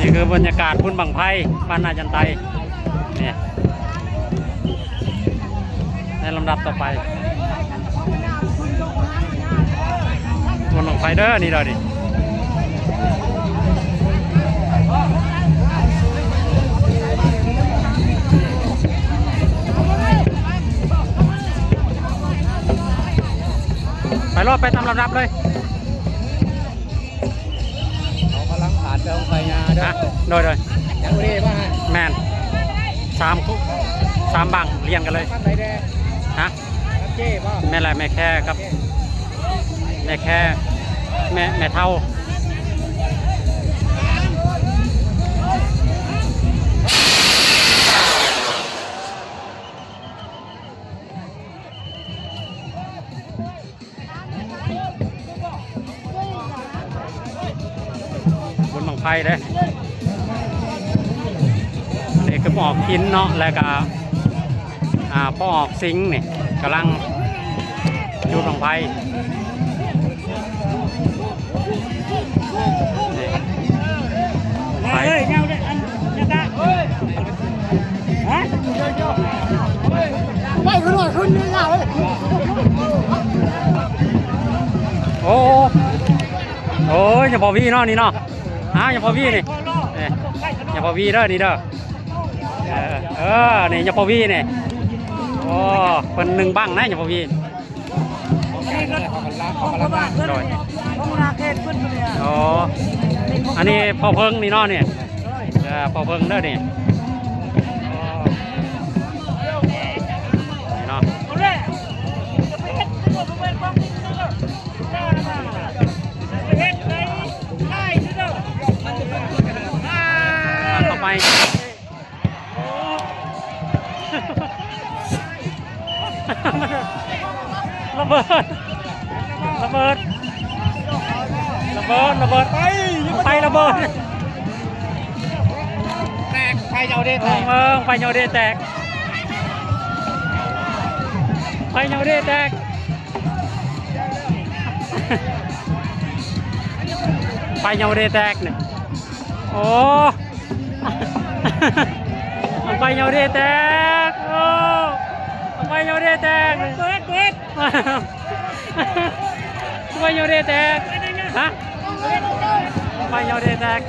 ນີ້ຄືບັນຍາກາດບຸນບັ້ງໄຟບ້ານນາຈັນໄຕ ນີ້ ໃນລຳດັບຕໍ່ໄປ ບຸນບັ້ງໄຟເດີ ນີ້ເດີນີ້ ໄປໂລດ ໄປຕາມລຳດັບເລີຍ. ເຂົາກຳລັງຂານເຄື່ອງໄຟຍາເດີ ຮະ ໂດຍໆ ຍັງບໍ່ໄດ້ວ່າ ແມ່ນ ສາມ ສາມບັ້ງລຽນກັນເລີຍ ບັ້ງໃດແດ່ ຮະ ແມ່ນແຫຼະ ແມ່ແຄກັບ ແມ່ແຄ ແມ່ ແມ່ເຖົ້າ. ບຸນບັ້ງໄຟເດ້ ນີ້ຄືພໍ່ອອກສິນເນາະ ແລ້ວກະ ອ່າ ພໍ່ອອກສິງນີ້ກຳລັງຈູດບັ້ງໄຟ ນີ້ ໄປ ເຮີ້ຍ ເອົາເດ້ ອັນ ໂອ້ ໂອ້ຍ ຍາພໍ່ວີເນາະນີ້ເນາະ ອ້າວ ຍາພໍ່ວີນີ້ ເອີ ຍາພໍ່ວີເດີນີ້ເດີ ເອີ ເອີ ນີ້ຍາພໍ່ວີນີ້ ໂອ້ ເພິ່ນໜຶ່ງບັ້ງນະ ຍາພໍ່ວີ. ໂດຍ ອໍ ອັນນີ້ພໍ່ເພິ່ງນີ້ເນາະນີ້ ເອີ ພໍ່ເພິ່ງເດີນີ້ ນີ້ເນາະ ຕໍ່ໄປ ລະເບີດ ລະເບີດ ລະເບີດ ລະເບີດ ໄຟ ໄຟລະເບີດ ແຕກ ໄຟເຍົາເດແຕກ ເບິ່ງ ໄຟເຍົາເດແຕກ ໄຟເຍົາເດແຕກ ໄຟເຍົາເດແຕກນີ້ ໂອ້ ບັ້ງໄຟເຍົາເດແຕກ ໂອ້ ບັ້ງໄຟເຍົາເດແຕກ ເປີດ ເປີດ ບັ້ງໄຟເຍົາເດແຕກ ຮະ ບັ້ງໄຟເຍົາເດແຕກ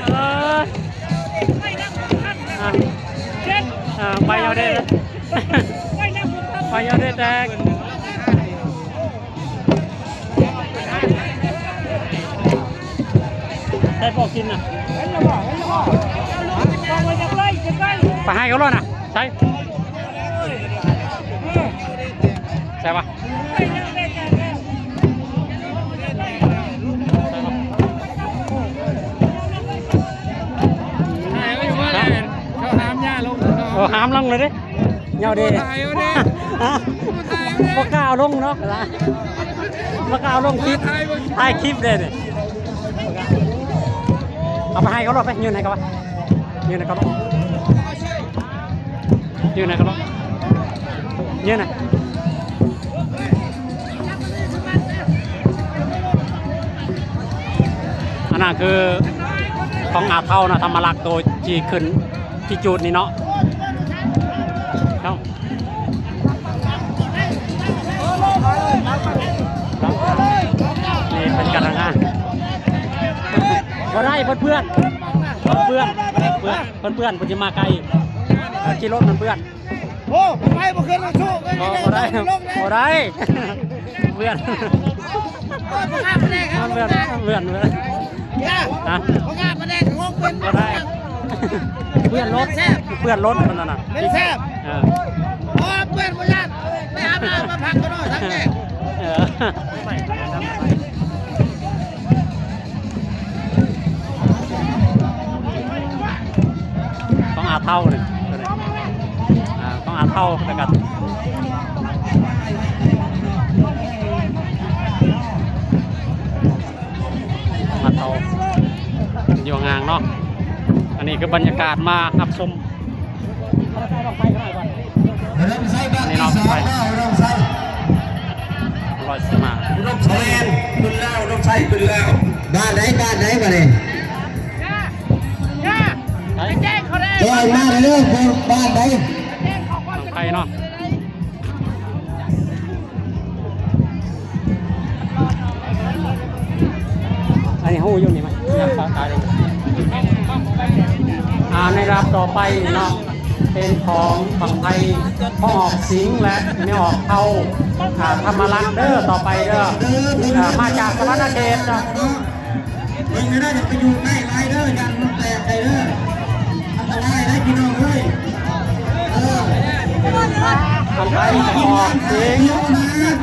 ເອີ ອ່າ ອ່າ ໄຟເຍົາເດ ໄຟເຍົາເດແຕກ ໃສ່ພວກກິນນະ ໄປໃຫ້ເຂົາໂລດນະ ໃສ່ ໃສ່ປະ ເຂົາຫ້າມຢ່າລົງ ໂອ້ ຫ້າມລົງເລີຍເດ້ ເຍົາເດ ບໍ່ຖ່າຍເອົາເດ້ ຮະ ບໍ່ຖ່າຍເອົາເດ້ ບໍ່ກ້າເອົາລົງເນາະ ບໍ່ກ້າເອົາລົງຄລິບ ຖ່າຍເບິ່ງ ຖ່າຍຄລິບເດ້ນີ້ ເອົາໄປໃຫ້ເຂົາໂລດ ໄປຍື່ນໃຫ້ເຂົາ ຍື່ນໃຫ້ເຂົາໂລດ ຍື່ນໃຫ້ເຂົາໂລດ ຍື່ນໃຫ້ ອັນນັ້ນຄືຂອງອາເທົ້າເນາະ ທຳມະລັກ ໂຕທີ່ຂຶ້ນທີ່ຈູດນີ້ເນາະ ເອົາ ນີ້ເປັນການທຳງານ ບໍ່ໄດ້ ເພິ່ນເປື້ອນ ເພິ່ນເປື້ອນ ເພິ່ນເປື້ອນ ເພິ່ນເປື້ອນ ເພິ່ນຊິມາໄກ ເອີ ຂີ່ລົດມັນເປື້ອນ ໂອ້ ໄປບໍ່ຂຶ້ນ ບໍ່ ບໍ່ໄດ້ ບໍ່ໄດ້ ເປື້ອນ ມັນເປື້ອນ ມັນເປື້ອນ ເປື້ອນ ຮະ ບໍ່ໄດ້ ເປື້ອນລົດ ເປື້ອນລົດມັນນັ້ນນະ ເປັນແຊບ ເອີ ບໍ່ ເປື້ອນບໍ່ຢ້ານ ໄປອາບນ້ຳມາພັກກ່ອນເນາະ ທັງແດດ ເອີ. ຂອງອາເທົ້ານີ້ ຕົວນີ້ ອ່າ ຂອງອາເທົ້າ ແລ້ວກໍອາເທົ້າ ຢູ່ຫ່າງໆເນາະ ອັນນີ້ຄືບັນຍາກາດມາຮັບຊົມ ອັນນີ້ເນາະ ບັ້ງໄຟ ເອີ ບັ້ງໄຟ ແມ່ນ ຂຶ້ນແລ້ວ ນ້ອງໄຊຂຶ້ນແລ້ວ. ບ້ານໃດ ບ້ານໃດບາດນີ້? ແຈ້ງເຂົາແດ່ ຈອຍມາເດີ ບ້ານໃດ? ໄປເນາະ. ອັນນີ້ຮູ້ຢູ່ນີ້ ມັນຍັງປະກາດຢູ່. ອ່າ ໃນລຳດັບຕໍ່ໄປເນາະ ເປັນຂອງບັ້ງໄຟພໍ່ອອກສິງ ແລະ ແມ່ອອກເທົາ ອ່າ ທຳມະລັດເດີ ຕໍ່ໄປເດີ. ອ່າ ມາຈາກສະຫວັນນະເຂດເນາະ. ເບິ່ງໃຫ້ໄດ້ ຢ່າໄປຢູ່ໃກ້ຫຼາຍເດີ ຢ້ານມັນແຕກໄດ້ເດີ ອັນຕະລາຍໄດ໋ພີ່ນ້ອງເອີຍ. ເອີ ອັນໄປອອກສິງ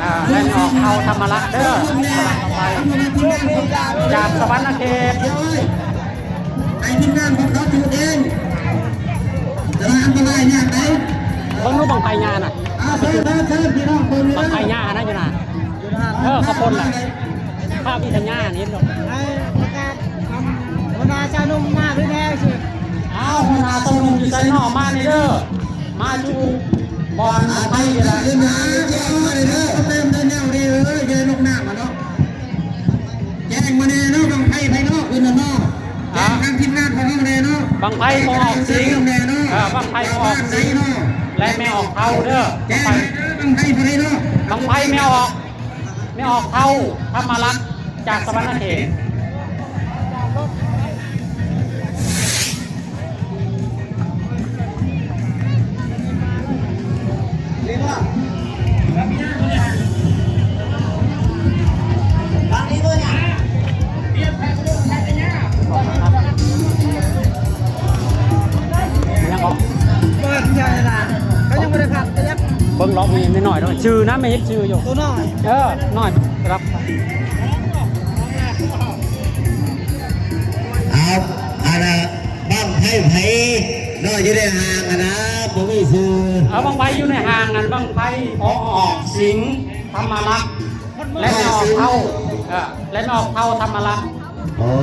ອ່າ ແມ່ນອອກເທົາທຳມະລັດເດີ ຈາກສະຫວັນນະເຂດ ໃຫ້ທີມງານຂອງເຂົາຖືເອງ ແຕ່ວ່າອັນຕະລາຍຍາກໄດ໋. ເບິ່ງດູບັ້ງໄຟຍານະ ອ່າ ເຊີນ ເຊີນ ເຊີນ ພີ່ນ້ອງເບິ່ງເດີ ບັ້ງໄຟຍານະຢູ່ນະ. ເອີ ເຂົາພົ່ນລະ ພາບວິທະຍານີ້ເນາະ ໃຫ້ປະກາດ ອາ ຫົວໜ້າຊາວໜຸ່ມມາເພິ່ນແດ່ຊິ. ອ້າວ ຫົວໜ້າຊາວໜຸ່ມຢູ່ໃສເນາະ ມານີ້ເດີ ມາຢູ່ບ່ອນໄຟນີ້ລະ. ແຈ້ງມາແດ່ເດີ ຢ່າລົງນ້ຳມາເນາະ ແຈ້ງມາແດ່ເນາະ ບັ້ງໄຟໃຜເນາະ ຂຶ້ນນະເນາະ. ແຈ້ງທາງທີມງານຂອງເຮົາແດ່ເນາະ ບັ້ງໄຟບໍ່ອອກສິງ ເອີ ບັ້ງໄຟບໍ່ອອກສິງ ແລະ ແມ່ອອກເທົາເດີ. ແຈ້ງມາເດີ ບັ້ງໄຟຜູ້ໃດເນາະ ບັ້ງໄຟແມ່ອອກ ແມ່ອອກເທົາທຳມະລັດ ຈາກສະຫວັນນະເຂດ. ຍັງອອກ ເບິ່ງລອບນີ້ໜ້ອຍໆ ຊື່ນະ ແມ່ເຮັດຊື່ຢູ່ ໂຕນ້ອຍ ເອີ ນ້ອຍ ຮັບ. ເອົາ ອັນນ່າ ບັ້ງໄຟໃຜເນາະ ຢູ່ໃນຫ້າງຫັ້ນນະ ບໍ່ມີຊື່. ເອົາ ບັ້ງໄຟຢູ່ໃນຫ້າງນັ້ນ ບັ້ງໄຟພໍ່ອອກສິງທຳມະລັດ ແລະ ແມ່ອອກເທົາ ເອີ ແລະ ແມ່ອອກເທົາທຳມະລັດ. ອໍ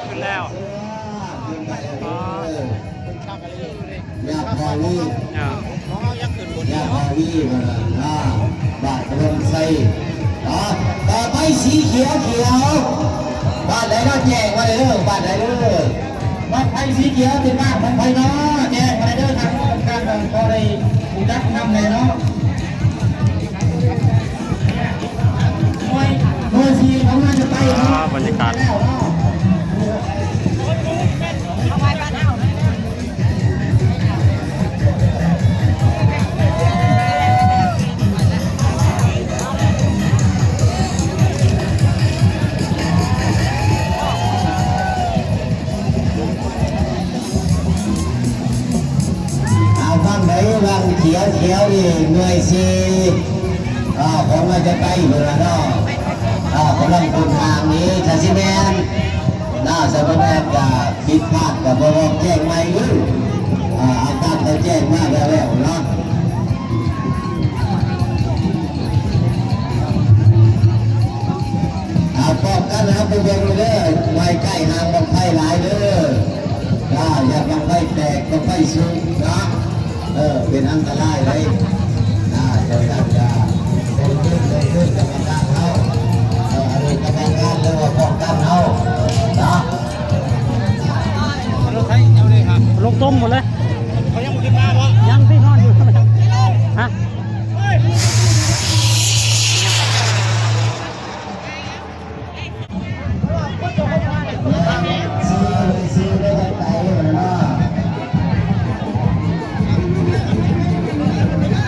ຂຶ້ນແລ້ວ ອໍ ຍາພາວີ ຍາພາວີ ບ້ານພະນົມໄຊ. ຕໍ່ໄປສີຂຽວ ຂຽວ ບ້ານໃດເນາະ ແຈ້ງມາເດີ ບ້ານໃດເດີ. ບັ້ງໄຟສີຂຽວເປັນບ້ານຂອງໃຜເນາະ ແຈ້ງມາເດີ ທາງການກໍໄດ້ຮູ້ຈັກນຳແດ່ເນາະ. ໜ່ວຍ ໜ່ວຍສີ່ຂອງເຮົາຈະໄປເນາະ ອ່າ ບັນຍາກາດ ແລ້ວເນາະ. ເອົາ ຝັ່ງໃດ ຝັ່ງຂຽວຂຽວນີ້ ໜ່ວຍສີ່ ເອີ ຂອງມາຈາກໃຕ້ພຸ້ນລະເນາະ ເອີ ກຳລັງເດີນທາງນີ້ ຖ້າຊິແມ່ນ ນະ ຖ້າບໍ່ແມ່ນກະຜິດພາດກະບອກແຈ້ງໃໝ່ເດີ. ອາ ອາການເຂົາແຈ້ງມາແລ້ວໆເນາະ. ເອົາ ປ້ອງກັນເຮົາໄປເບິ່ງເດີ ໄວ້ໃກ້ຫາງບັ້ງໄຟຫຼາຍເດີ. ອາ ຢ້ານບັ້ງໄຟແຕກ ບັ້ງໄຟສຸກເນາະ ເອີ ເປັນອັນຕະລາຍເດ້. ອາ ເຈົ້າທ່ານກະເບິ່ງເດີ ເບິ່ງເດີ ກຳມະການ